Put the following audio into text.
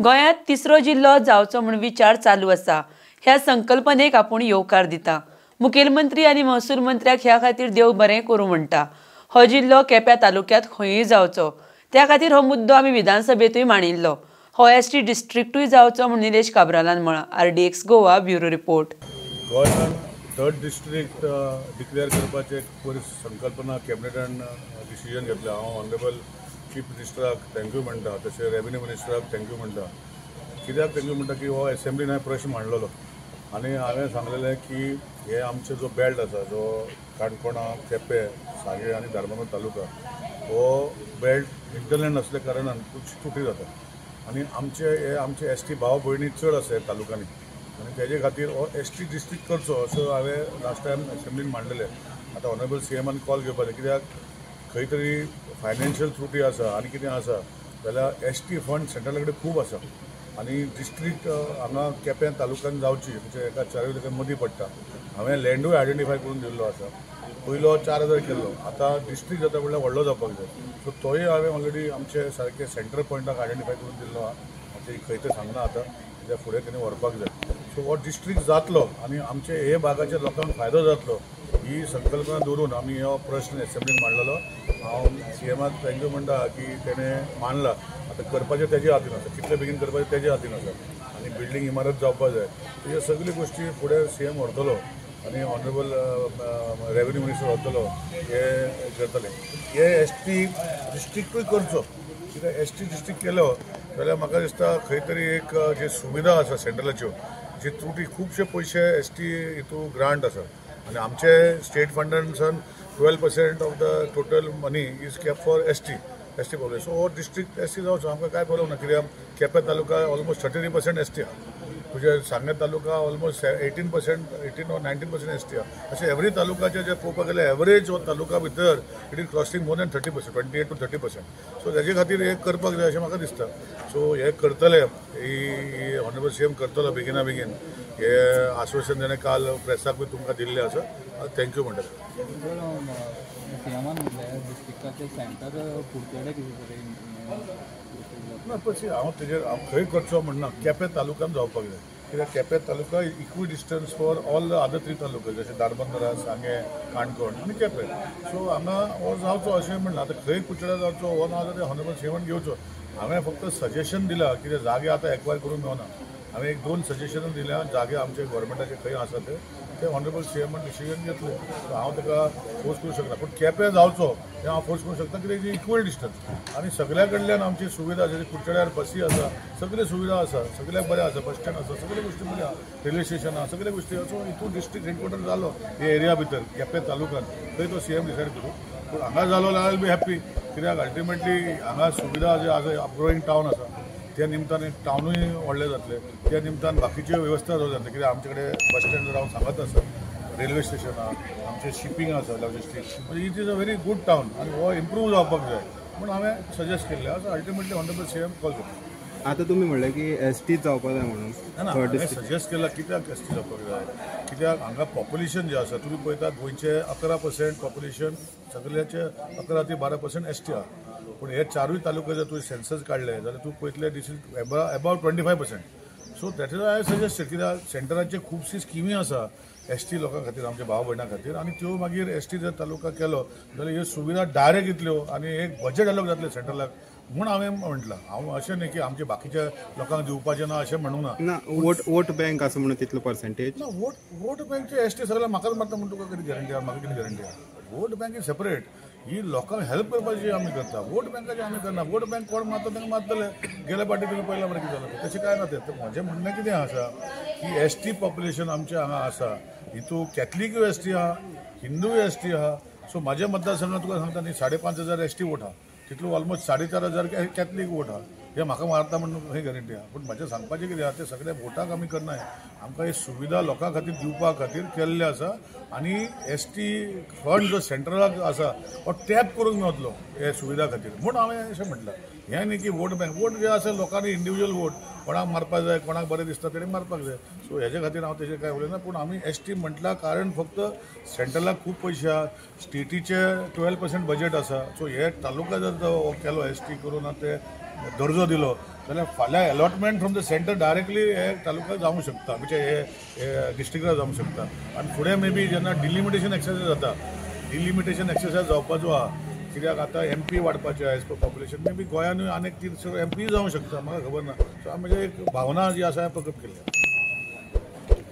गोंयांत तिसरो जिल्लो जावचो म्हूण विचार चालू आसा. ह्या संकल्पनेक आपूण येवकार दिता. मुखेलमंत्री आनी महसूल मंत्र्याक ह्या खातीर देव बरें करूं म्हणटा. हो जिल्लो केप्यां तालुक्यांत खंयूय जावचो त्या खातीर हो मुद्दो आमी विधानसभेंतूय मांडिल्लो. हो एस टी डिस्ट्रिक्टूय जावचो म्हूण निलेश काब्रालान म्हळां. RDX Goa bureau report. गोंयांत थर्ड डिस्ट्रिक्ट डिक्लेअर करपाचें एक संकल्पना कॅबिनेटान डिसिजन घेतलें. हांव ऑनरेबल चीफ मिनिस्टराक thank you म्हणटा, तशें रेवेन्यू मिनिस्टराक thank you म्हणटा. कित्याक thank you म्हणटा की हो एसेंब्लीन हांवें प्रश्न मांडलेलो आनी हांवें सांगलेलें की हे आमचे जो बेल्ट आसा, जो काणकोणा, केपें, सांगें आनी धारबांदोड तालुका, हो बेल्ट इंटरलँड आसल्या कारणान खुबशी तुटी जाता आनी आमचे हे आमचे एस टी भाव भयणी चड आसा ह्या तालुक्यांनी आनी तेजे खातीर हो एस टी डिस्ट्रिक्ट करचो असो हांवें लास्ट टायम एसेंब्लीन मांडलेलें. आतां ऑनरेबल सी एमान कॉल घेवपाचें, कित्याक खंय तरी फायनान्शियल त्रुटी आसा आनी कितें आसा जाल्यार एस टी फंड सेंट्रला कडेन खूब आसा आनी डिस्ट्रिक्ट हांगा केपें तालुक्यान जावची म्हणजे एका चारूय ताका मदीं पडटा. हांवें लँडूय आयडेंटिफाय करून दिल्लो आसा. पयलो 4000 केल्लो, आतां डिस्ट्रिक्ट जाता म्हणल्यार व्हडलो जावपाक जाय. सो तोय हांवें ऑलरेडी आमचे सारके सेंटर पॉयंटाक आयडेंटिफाय करून दिल्लो आहा. आतां खंय तें सांगना आतां, कित्याक फुडें तेणी व्हरपाक जाय. सो हो डिस्ट्रिक्ट जातलो आनी आमचे हे भागाच्या लोकांक फायदो जातलो ही संकल्पना दवरून आमी हो प्रश्न एसेंब्लीन मांडलेलो. हांव सी एमाक thank you म्हणटा की तेणें मानला. आतां करपाचें तेजे हातीन आसा, कितले बेगीन करपाचें तेजे हातीन आसा आनी बिल्डींग इमारत जावपाक जाय. ह्यो सगल्यो गोश्टी फुडें सी एम व्हरतलो आनी ऑनरेबल रेवेन्यू मिनिस्टर व्हरतलो, हे करतले. हे एस टी डिस्ट्रिक्टूय करचो, कित्याक एस टी डिस्ट्रिक्ट केलो जाल्यार म्हाका दिसता खंय तरी एक जे सुविधा आसा सेंट्रलाच्यो, जे त्रुटी खुबशे पयशे एस टी हितू ग्रांट आसा आनी आमचे state फंडानसान 12% of the total money is kept for S T problem. So हो डिस्ट्रिक्ट एस टी जावचो, आमकां कांय प्रॉब्लम ना. कित्याक Quepem taluka almost 33% S T आहा, तुजे सांगें taluka almost 18 or 19% S T आहा. अशें एवरी तालुकाचे जे पळोवपाक गेल्यार एवरेज हो तालुका भितर it is crossing more than 30%, 28 to 30%. So तेजे खातीर हें करपाक जाय अशें म्हाका दिसता. सो हें करतले, ही ऑनरेबल सी एम करतलो बेगिना बेगीन. हे आश्वासन तेणें काल प्रेसाकूय तुमकां दिल्लें आसा. Thank you म्हणटा. ना पळय हांव तेजेर हांव खंय करचो म्हणना, केपें तालुक्यान जावपाक जाय. कित्याक Quepem taluka equidistance for all the other 3 taluka, जशें धारबांदोडा, सांगें, काणकोण आनी केपें. सो हांगा हो जावचो अशें म्हणलां. आतां खंय कुचड्या जावचो हो ना जाल्यार ऑनरेबल सी एमान घेवचो. हांवें फक्त सजेशन दिलां कित्याक जागे आतां एक्वायर करूंक मेळना. हांवें एक 2 सजेशनां दिल्या, जागे आमचे गव्हर्मेंटाचे खंय आसा ते ऑनरेबल सी एमान डिसिजन घेतले. सो हांव ताका फोर्स करूंक शकना, पूण केपें जावचो हें हांव फोर्स करूंक शकता कित्याक इक्वल डिस्टन्स आनी सगल्या कडल्यान आमची सुविधा आसा. कुडचड्यार बसी आसा, सगळ्यो सुविधा आसा, सगळ्याक बरें आसा, बस स्टँड आसा, सगळ्यो गोश्टी बऱ्यो आसा, रेल्वे स्टेशन आसा, सगळ्यो गोश्टी आसा. सो हितून डिस्ट्रिक्ट हेडक्वॉर्टर जालो हे एरिया भितर केपें तालुक्यान, थंय तो सी एम डिसायड करूं. पूण हांगा जालो जाल्यार बी हॅप्पी, कित्याक अल्टिमेटली हांगा सुविधा जे आसा, अपग्रोईंग टावन आसा, त्या निमतान एक टावनूय व्हडलें जातलें, त्या निमतान बाकीच्यो वेवस्था जातल्यो. कित्याक आमचे कडेन बस स्टँड जर हांव सांगत आसा, रेल्वे स्टेशन आहा, आमचें शिपींग आसा, लॉजिस्टीक, म्हणजे it is a very good town आनी हो इम्प्रूव जावपाक जाय म्हूण हांवें सजेस्ट केल्लें आसा. Ultimately honourable C M call करता. आतां तुमी म्हणलें की एस टी जावपाक जाय म्हणून, ना हांवें सजेस्ट केलां कित्याक एस टी जावपाक जाय, कित्याक हांगा पॉप्युलेशन जें आसा तुमी पळयता गोंयचें 11% पॉप्युलेशन, सगळ्याचें 11 ते 12% एस टी आहा. पूण हे चारूय तालुके जर तुवें सेन्सस काडले जाल्यार तूं पळयतले this is about 25%. So that is I suggested, कित्याक सेंटराचे खुबशी स्किमी आसा एस टी लोकां खातीर, आमच्या भाव भयणां खातीर, आनी त्यो मागीर एस टी जर तालुका केलो जाल्यार ह्यो सुविधा डायरेक्ट येतल्यो आनी एक बजेट एलोक जातलें सेंट्रलाक म्हूण हांवें म्हटलां. हांव अशें न्ही की आमच्या बाकीच्या लोकांक दिवपाचें ना अशें म्हणूंक ना. ना वोट बँक आसा म्हणून तितलो पर्सेंटेज ना. वोट बँकचे एस टी सगळें म्हाकाच मारता म्हूण तुका कितें गॅरंटी आहा? म्हाका कितें गॅरंटी आहा? वोट बँक is separate, ही लोकांक हेल्प करपाची आमी करता, वोट बँकाची आमी करना. वोट बँक कोण मारता तांकां मारतले, गेल्या पाटी तुमी पळयला मरे कितें जालें, तशें कांय ना. तें म्हजें म्हणणें कितें आसा की एस टी पॉप्युलेशन आमचें हांगा आसा, हितू कॅथलीकूय एस टी आहा, हिंदूय एस टी आहा. सो म्हाज्या मतदारसंघात तुका सांगता न्ही 5500 एस टी वोट आहा, तितलो ऑलमोस्ट 4500 कॅथलीक वोट आहा. हे म्हाका मारता म्हणून खंय गॅरंटी आहा? पूण म्हजें सांगपाचें कितें आहा, तें सगळ्या वोटाक आमी करनाय, आमकां ही सुविधा लोकां खातीर दिवपा खातीर केल्लें आसा. आनी एस टी फंड जो सेंट्रलाक आसा हो टॅप करूंक मेळटलो हे सुविधा खातीर म्हूण हांवें अशें म्हटलां. हें न्ही की वोट बँक, वोट जे आसा लोकांनी इंडिविज्युअल वोट कोणाक मारपाक जाय, कोणाक बरें दिसता तेणी मारपाक जाय. सो हेजे खातीर हांव तेजेर कांय उलयना. पूण आमी एस टी म्हटला कारण फक्त सेंट्रलाक खूब पयशे आहा, स्टेटीचे 12% बजेट आसा. सो हे तालुका जर तो केलो एस टी करून ते दर्जो दिलो जाल्यार फाल्यां allotment from the centre directly हे तालुका जावंक शकता, म्हणजे हे डिस्ट्रिक्टाक जावंक शकता. आनी फुडें मे बी जेन्ना डिलिमिटेशन एक्सरसायज जाता, डिलिमिटेशन एक्सरसायज जावपाचो आहा, कित्याक आतां एम पी वाडपाचे आहा as per population, may be गोंयानूय आनीक 3 एम पी जावंक शकता, म्हाका खबर ना. सो म्हणजे एक भावना जी आसा प्रकट केल्ली.